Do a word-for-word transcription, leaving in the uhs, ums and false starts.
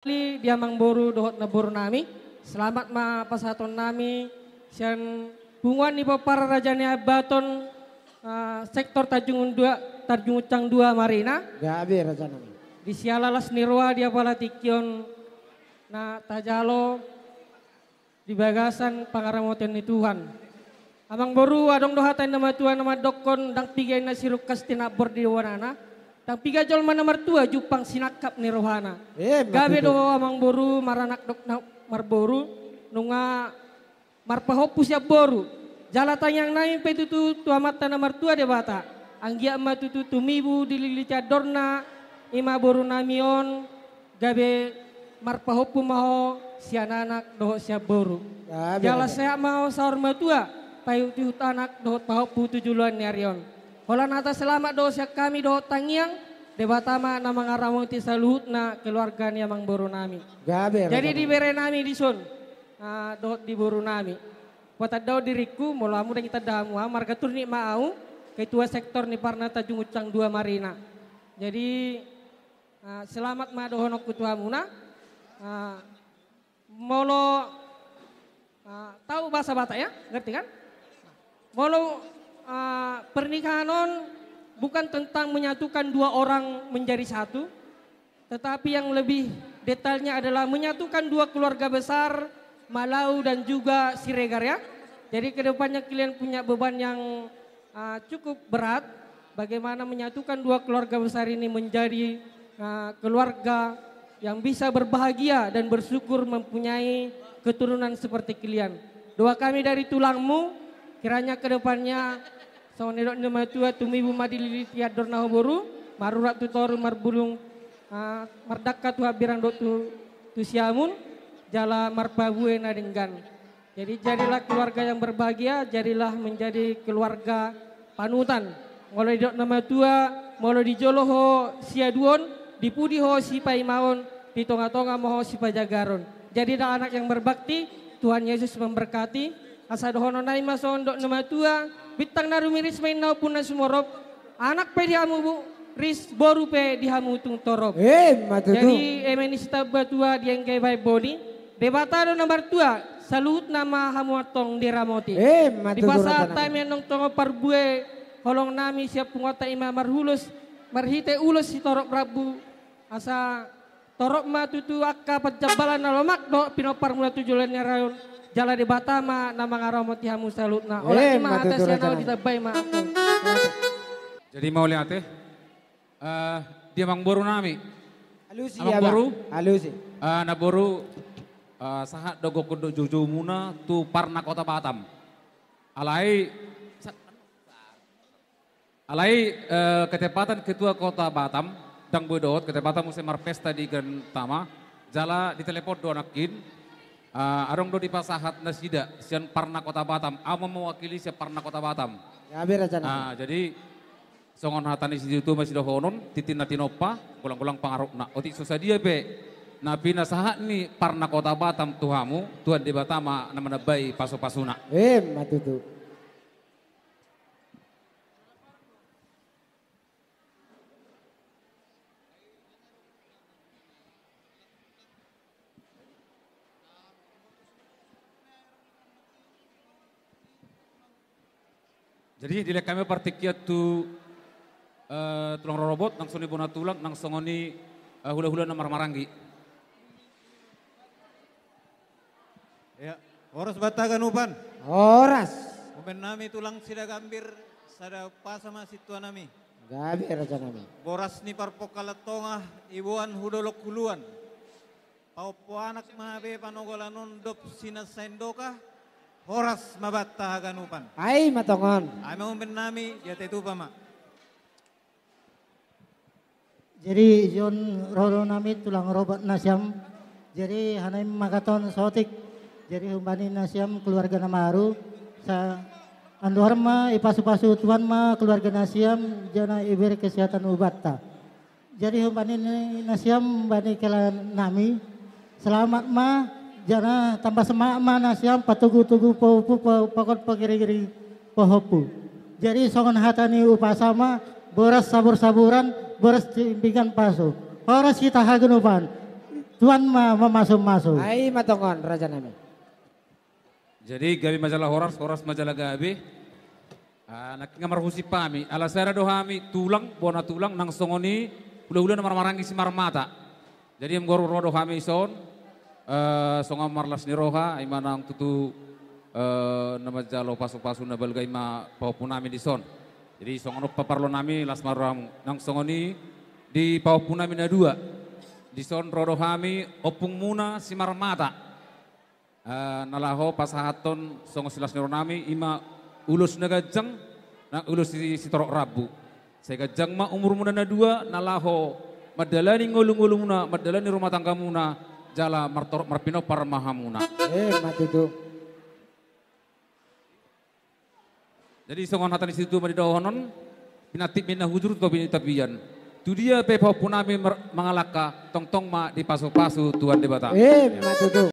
Di amangboru dohot namboru nami, selamat ma pasahaton nami sian punguan ni pomparan Raja Naiambaton, ah, sektor Tanjung Undua, Tanjung Uncang dua Marina. Gabe raja nami. Di siala las ni roha di apala tingki on na tajalo di bagasan pangaramotion ni Tuhan. Amangboru, adong do hata ni na matua na mandokkon, ndang piga inna sirungkas tinambor di bonana, ndang piga jolma na martua jumpang sinangkap ni rohana. Eh, gabe do amangboru maranak dohot na marboru, nunga marpahompu sian boru. Jala tangiang nami pe tutu tu Amanta na martua Debata, anggiat ma tutu tumibu dililiti andorna, i ma boru nami on, gabe marpahompu ma ho sian anak dohot sian boru. Gabe. Jala sehat ma ho saur matua, paihutihut anak dohot pahompu tu joloan ni ari on. Holan hata selamat do sian hami dohot tangiang, Debata ma na mangaramoti saluhutna keluarga ni amangboru nami. Gabe. Jadi raja nami, di bere nami dison, ah, dohot di boru nami, patandahon diringku, molo hamu ndang itanda hamu, ah, marga Turnip ma ahu, ketua sektor ni Parna Tanjung Uncang dua Marina. Jadi, ah, selamat ma dohononku tu hamuna. Ah, molo, ah, tahu bahasa Batak ya, ngerti kan? Molo, ah, pernikahan on bukan tentang menyatukan dua orang menjadi satu, tetapi yang lebih detailnya adalah menyatukan dua keluarga besar, Malau dan juga Siregar, ya. Jadi, ke depannya kalian punya beban yang, ah, cukup berat, bagaimana menyatukan dua keluarga besar ini menjadi, ah, keluarga yang bisa berbahagia dan bersyukur mempunyai keturunan seperti kalian. Doa kami dari tulangmu, kiranya ke depannya, songon nidok ni na matua, tumibu ma dililiti andorna ho boru, marurat tu toru marbulung, ah, mardangka tu hambirang dohot tu, tu siamun, jala marparbue na denggan. Jadi, jadilah keluarga yang berbahagia, jadilah menjadi keluarga panutan. Molo didok na matua, molo di jolo ho siaduon, di pudi ho sipaimaon, di tongatonga ma ho sipajagaron. Jadilah anak yang berbakti, Tuhan Yesus memberkati. Asa dohonon nami ma songon didok na matua, bintang na rumiris ma inna ombun na sumorop, anak pe di hamu ris, boru pe di hamu tung torop. Eh, ma tutu. Jadi, eme ni Sitambatua diengge bahen boni, Debata do na martua, saluhutna ma hamu antong diramoti. Eh, ma tutu. Dipasahat hami antong tongon parbue holong nami sian punguanta i ma marhulos, marhite ulos sitorop rambu, asa torop ma tutu angka panjambalan na lomak dohot pinomparmuna tu joloan ni ari on, jala Debata ma na mangaramoti hamu saluhutna. Olat. Eh, i ma tutu, hata sian ahu, raja nami. Ditambai ma. Jadi, mauliate. Eh, di amangboru nami. Alusi, amangboru. Alusi. Eh, namboru, eh, sahat do gokhon dohot joujoumuna tu Parna Kota Batam. Alai, sa-, alai, eh, ketepatan Ketua Kota Batam, ndang boi dohot, ketepatan muse marpesta di Grand Tama, jala ditelepon do nangkin, eh, adong do dipasahat nasida sian Parna Kota Batam, ahu ma mewakili sian Parna Kota Batam. Gabe, raja nami. Ah, jadi, songon hata ni situtu ma sidohonon, tintin na tinompa, golanggolang pangarahutna. Otik so sadia pe na pinasahat ni Parna Kota Batam tu hamu, Tuhan Debata ma na manambai pasupasuna. Eh, ma tutu. Jadi, dilehon hami partingkian tu, eh, tulang rorobot, nang songon i bona tulang, nang songon i, eh, hulahula na marhahamaranggi. Ya, horas banta haganupan. Horas. Umbahen nami tulang Sidagambir, sada umpasa ma sintua nami. Gabe, raja nami. Boras ni parpongkalan tonga, iboan hu dolok huluan. Pahompu anak ma hape panogolan on dohot sinansain doka, horas ma banta haganupan. Ai ma tongon. Ai ma umbahen nami, diatehon tupa ma. Jadi, ijon ro do nami tulang rorobot nasiam. Jadi, hami mangkatai saotik. Jadi, humbani nasiam keluarga na marhaha. Sa-, andor ma, ipasupasu Tuhan ma keluarga nasiam, jala ibere kesehatan hubanta. Jadi, humbani nasiam, humbani hela nami, selamat ma, jala tamba semangat ma nasiam, patogutogu pahompu, pa-, pakon pagirigiri pahompu. Jadi, songon hata ni umpasa ma, boras sabur-saburan, boras timbingan pasu. Horas hita haganupan. Tuhan ma mamasu-masu. Ai ma tongon, raja nami. Jadi gabe ma jala horas, horas ma jala gabe. Ah, nangkin nga marhusip hami, ala sada do hami tulang, bona tulang, nang songon i hula-hula na marmaranggi Simarmata. Jadi amang boru, ro do hami dison, eh, songon marlas ni roha, ima nang tutu, eh, na manjalo pasu-pasu na balga ima pahompu nami dison. Jadi songon on paparlo nami, las ma rohamu. Nang songon i di pahompu nami na dua. Dison ro do hami ompung muna Simarmata. Eh, na laho pasahathon songon silas ni roha nami, ima ulos na ganjang, na ulos si, sitorop rambu. Sai ganjang ma umur muna na dua, na laho mandalani ngolu-ngolu muna, mandalani rumah tangga muna, jala martorop marpinompar ma hamu na. Eh, ma tutu. Jadi songon hata ni situa ma di dohonon, pinantik ni na hujur tu topi ni tapian. Tu dia pe pahompu nami mer-, mangalangka, tongtong ma dipasu-pasu Tuhan Debata. Eh, ma tutu.